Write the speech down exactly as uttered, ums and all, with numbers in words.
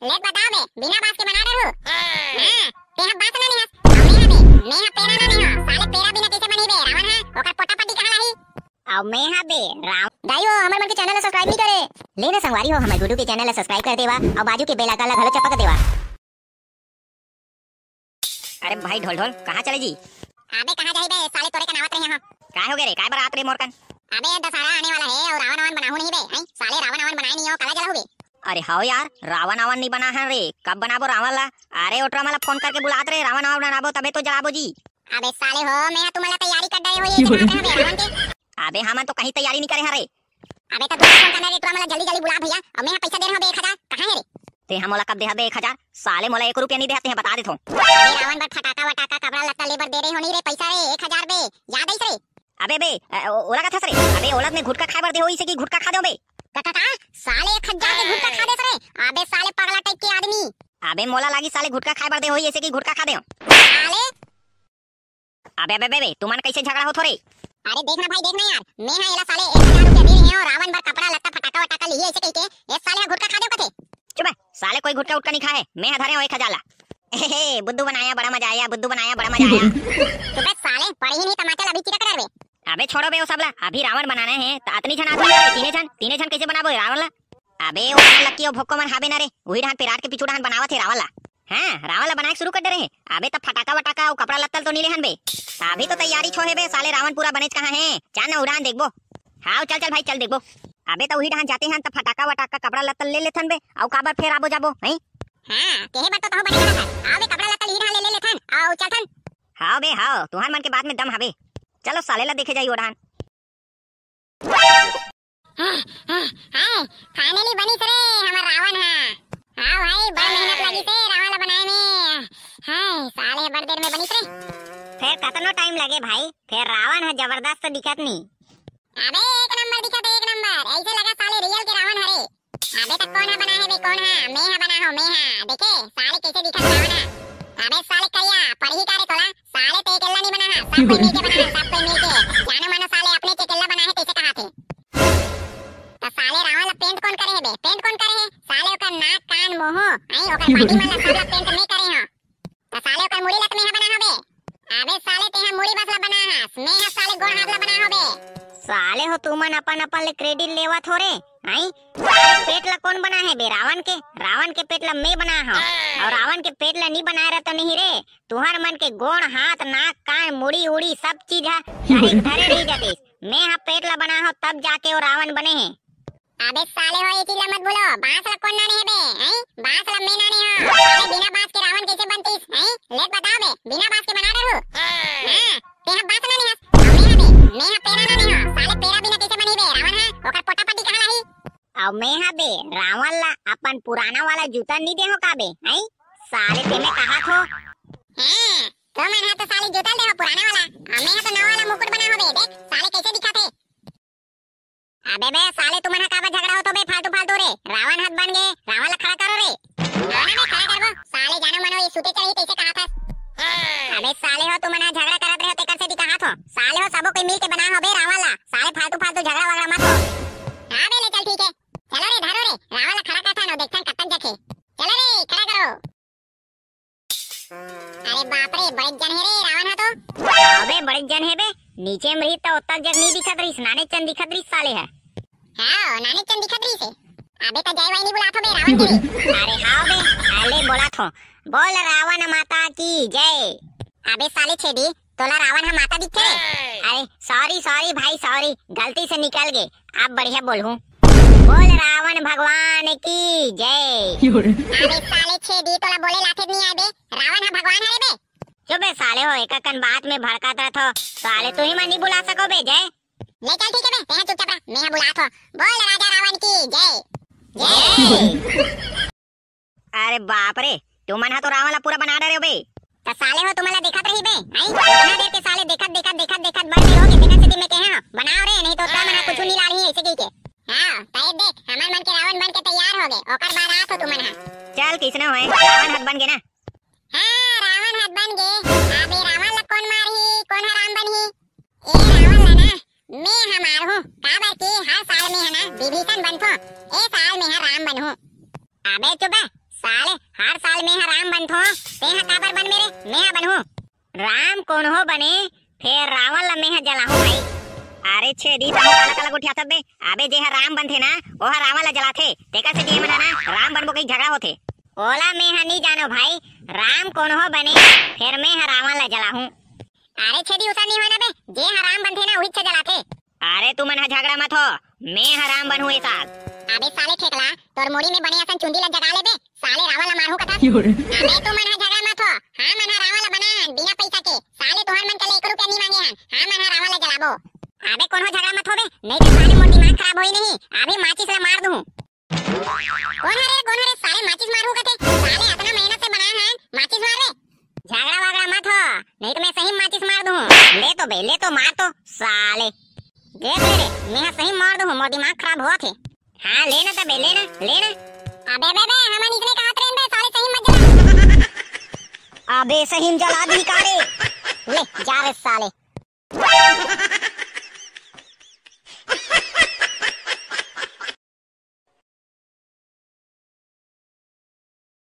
ले बता बे, बिना बांस के बना डरहू? हां, ते ह बांस ना निहस, अउ मैं ह बे, मैं ह पेरा ना निहंव, साले पेरा बिना कइसे बनही बे, रावण ह, ओकर पोटा पट्टी कहां लाही? अउ मैं ह बे, राव-, दाई हो, हमर मन के channel ला subscribe नहीं करे। ले ना संगवारी हो, हमर गुड्डू के channel ला subscribe कर देवा, अउ बाजू के bell icon ला घलो चपक देवा। अरे भाई ढोल ढोल, कहां चले जी? अबे कहां जाही बे, साले तोरे कन आवत रहे हंव। काय हो गे रे, काय बर आत रे मोर कन? अबे दशहरा आने वाला हे अउ रावण वावन बनाहू नहीं बे, हैं? साले रावण वावन बनाए नहीं हो, काला जलाहू बे? अरे हव यार, रावण वावन नहीं बना है रे, कब बनाबो रावण ला? अरे ओटरा मन ला फोन करके बुलात रे, रावण वावन बनाबो तबे तो जलाबो जी। अबे साले हो, मैं ह तुमन ला तैयारी कर डरे हो, ये जनात रहे बे रावण के। अबे हमन तो कहीं तैयारी नहीं करे हरे। अबे त दूसरा फोन करना रे, टुरा मोला जल्दी जल्दी बुला भैया, अउ मैं ह पइसा दे रहा हूं बे एक हजार, कहां हे रे? ते ह मोला कब देहा बे एक हजार? साले मोला एक रुपया नहीं देहा, ते ह बता देथों। अबे रावण बर फटाका वटाका कपड़ा लत्ता लेबर दे रहे हो नहीं रे पइसा रे, एक हजार बे, याद आइस रे? अबे बे, अ, ओ-, ओला कथस रे? अबे ओला मैं गुटखा खाए बर दे हो इसे कि गुटखा खा दे बे? का, का, का? साले एक हजार के गुटखा खा देस रे? अबे साले पगला type के आदमी। अबे मोला लागी साले गुटखा खाए बर दे हो इसे कि गुटखा खा दे। साले अबे, अबे, अबे, अबे, तुमन कइसे झगड़ा होथो रे? अरे देख ना भाई, देख ना यार, मैं ह एला साले एक हजार रुपया दे रहे हंव, रावण बर कपड़ा लत्ता फटाका वटाका लिही अइसे कहिके, ए साले ह गुटखा खा देव कथे। चुप बे, साले कोई गुटखा उटका नहीं खाए हे, मैं ह धरे हंव एक हजार ला। हे, हे, बुद्धू बनाया बड़ा मजा आया, बुद्धू बनाया बड़ा मजा आया। चुप बे साले, पड़ही नहीं तमाचा ला अभी चिरक डरबे। अबे छोड़ो बे वो सब ला, अभी रावण बनाना हे, त अतनी झन आदमी ला, तीने झन, तीने झन कइसे बनाबो रावण ला? अबे, ओ लक्की अउ भोक्को मन हाबे ना रे, उही डहान पेराट के पीछू डहान बनावत हे रावण ला। हां, रावण ला बनाए के शुरू कर डरे हे। अबे, त फटाका वटाका अउ कपड़ा लत्ता ल तो नी लेहन बे। अभी तो तैयारी छो हे बे, साले रावण पूरा बनेच कहां हे। चल ना, उही डहान देखबो। हाव, चल, चल भाई, चल देखबो। अबे, त उही डहान जाते हन, त फटाका वटाका कपड़ा लत्ता ले लेथन बे, अउ काबर फेर आबो जाबो, हैं? हां, केहे बर तो तहूं बने करत हस। आव बे, कपड़ा लत्ता ल इही डहान ले, ले लेथन, अउ चलथन। हाव बे, हाव, तुंहर मन के बात में दम हावे। चलो, साले ला देखे जाही ओ डहान। हाय, हाय, finally बनिस रे हमर रावण ह। हां भाई, बड़ मेहनत लगिस हे रावण ला बनाए में। हाय, साले बड़ देर में बनिस रे। फेर कतनो time लगे भाई, फेर रावण ह जबरदस्त दिखत नी। अबे एक नंबर दिखत हे, एक नंबर। अइसे लगा साले real के रावण हरे। अबे त कोन ह बना हे बे, कोन ह? मैं ह बना हंव, मैं ह। देखे, साले कइसे दिखत रावण ह। अबे साले करिया, पड़ही का रे तोला? साले ते अकेल्ला नहीं बना हा, सब कोई मिलके बना हा, सब कोई मिलके। जानो मानो साले अपने च अकेल्ला बना हे, तइसे कहाथे। त साले रावण ला paint कोन करे हे बे? Paint कोन करे हे? साले ओकर नाक, कान, मुंह, आई ओकर body मन ला सब ला paint मैं करे हंव। त साले ओकर मुड़ी ला त मैं ह बना हंव बे। अबे साले ते ह मुड़ी बस ला बना हस, मैं ह साले गोड़ हाथ ला बना हंव बे। साले हो तुमन अपन अपन ले credit लेवत हो रे, आई? साले पेट ला कोन बना हे बे? रावण के, रावण के पेट ला मैं बना हंव। अउ रावण के पेट ला नी बनाए रहत नहीं रे, तुंहर मन के गोड़, हाथ, नाक, कान, मुड़ी, उड़ी सब चीज ह direct धरे रही जातिस। मैं ह पेट ला बना हंव, तब जाके ओ रावण बने हे। अबे साले हो, ए चीज ला मत भूलो, बांस ला कोन नाने हे बे, हैं? बांस ला मैं नाने हंव। साले बिना बांस के रावण कइसे बनतिस, हैं? ले बताव बे, बिना बांस के बना डरहू? हां, ते ह बांस नाने हस, अउ मैं ह बे, मैं ह पेरा नाने हंव। साले पेरा बिना कइसे बनही बे, रावण ह, ओकर पोटा पट्टी कहां लाही? अउ मैं ह बे, रावण ला अपन पुराना वाला जूता नी देहंव का बे, हैं? साले ते में कहाथो। हां, तुमन ह तो साले जूता ल देहव पुराना वाला, अउ मैं ह तो नवा वाला मुकुट बना हंव बे, देख, साले कइसे दिखत हे। अबे बे, साले तुमन ह काबर झगड़ा होथो बे, फालतू फालतू रे, रावण ह त बन गे, रावण ला खड़ा करो रे। हां ना बे, खड़ा करबो, साले जानो मानो ये सूते चढ़ही कइसे कहाथस। अबे साले हो, तुमन ह झगड़ा करत रहे हो, तेकर सेती कहाथों। साले हो, सबो कोई मिल के बना हो बे रावण ला, साले फालतू फालतू झगड़ा वगड़ा मत हो। हां बे, ले चल, ठीक हे। चलो रे, धरो रे, रावण ला खड़ा करथन अउ देखथन कतक जगथे। चलो रे, खड़ा करो। अरे बाप रे, बड़े जन हे रे रावण ह तो। अबे बड़े जन हे बे, नीचे में रही त ओतक जग नहीं दिखत रहिस, नाने चन दिखत रहिस साले ह। हां, नाने चन दिखत रहिस हे। अबे त जय वाई नहीं बुलाथो बे रावण के रे। अरे हां बे, अले बोलाथों। बोल रावण माता की जय। अबे साले छेदी, तोला रावण ह माता दिखथे रे? अरे sorry, sorry भाई, sorry, गलती से निकल गे, अब बढ़िया बोलहूं। बोल रावण भगवान की जय। अबे साले छेदी, तोला बोले लाथे नहीं आए बे, रावण ह भगवान हरे बे। चुप बे साले हो, एक अकन बात में भड़कात रहथो, साले तुही मन नहीं बुला सको बे जय। ले चल ठीक हे बे, तेहा चुपचाप रह, मैं ह बुलाथों। बोल राजा रावण की जय। जय। अरे बाप रे, तुमन ह तो रावण ला पूरा बना डरे हो बे। त साले हो, तुमन ला देखत रही बे, हैं? इतना देर के साले देखत, देखत, देखत, देखत बड़ देर हो गे, देखत सेती मैं कहे हंव, बनाव रे, नहीं तो तुमन ह कुछु नी लाड़ही अइसे कहिके। हां, त ये देख, हमर मन के रावण बन के तैयार हो गे, ओकर बाद आथों तुमन ह। चल, कइसनो होय, रावण ह त बन गे ना। हां, रावण ह त बन गे। अबे रावण ला कोन मारही, कोन ह राम बनही? ए रावण ला ना, मैं ह मारहूं, काबर कि हर साल मैं ह ना विभीषण बनथों, ए साल मैं ह राम बनहूं। अबे चुप बे, ए दी साहू, काला काला गोठियाथस बे। अबे जे ह राम बनथे ना, ओह रावण ला जलाथे। तेकर से जे मन ह ना राम बनबो कही झगड़ा होथे। ओला मैं ह नी जानो भाई, राम कोनो ह बने, फेर मैं ह रावण ला जलाहूं। अरे छेदी, उसन नी होय ना बे, जे ह राम बनथे ना उहीच जलाथे। अरे तुमन ह झगड़ा मत हो, मैं ह राम बनहूं ए साल। अबे साले ठेकला, तोर मुड़ी में बने असन चुंदी ला जगा ले बे, साले रावण ला मारहूं कथस। अबे तुमन ह झगड़ा मत हो, हमन ह रावण ला बनाए हन बिना पइसा के, साले तुहर मन करा ले एक रुपया नी मांगे हन, हमन ह रावण ला जलाबो। अबे कोनो झगड़ा मत हो बे, नहीं तो साले मोर दिमाग खराब होई नहीं, अभी माचिस ला मार दूं। कोन हरे, कोन हरे, साले माचिस मारहूं कथे, साले अतना मेहनत से बनाए हन, माचिस मार बे। झगड़ा वगड़ा मत हो, नहीं तो मैं सही माचिस मार दूं। ले तो बे, ले तो, मार तो साले। देख ले रे, मैं सही मार दूं, मोर दिमाग खराब होत हे। हां, ले ना तबे, ले ना, ले ना। अबे, अबे, अबे, हमन इसने कहत रहेन बे, साले सही मत जला। अबे सही में जला दी का रे? ले, जा रे साले।